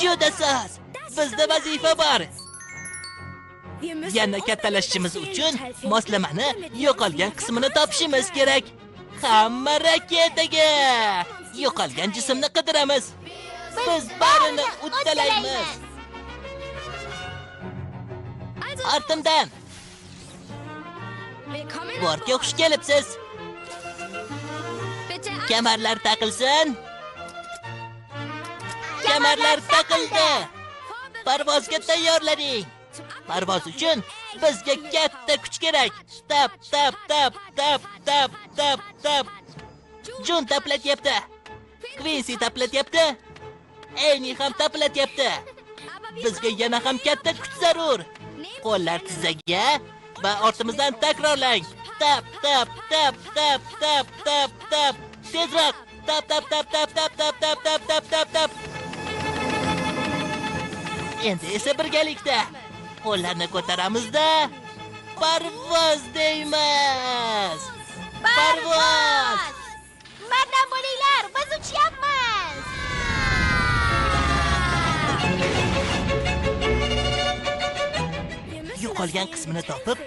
Juda soz. Bizda vazifa bor. Yana kattalashishimiz uchun moslamani yo'qolgan qismini topishimiz kerak. Hamma raketaga! Yo'qolgan jismni qidiramiz. Biz barini uddalaymiz. Artimdan. Bortga xush kelibsiz. Kamarlar taqilsin. Kamarlar taqildi. Parvozga tayyorlaning. Parvoz uchun bizga katta kuch kerak. Tap tap tap tap tap tap tap. Jun taplatyapti. Quincy taplatyapti. Annie ham taplatyapti. Bizga yana ham katta kuch zarur. Qo'llar tizzaga va ortimizdan takrorlang. Tap tap tap tap tap tap tap. Tezroq. Tap tap tap tap tap tap tap tap tap tap tap. Endi esa birgalikda qo'llarni ko'taramizda parvoz deymiz. Parvoz! Bardam bo'linglar, biz uchyapmiz. Yo'qolgan qismini topib,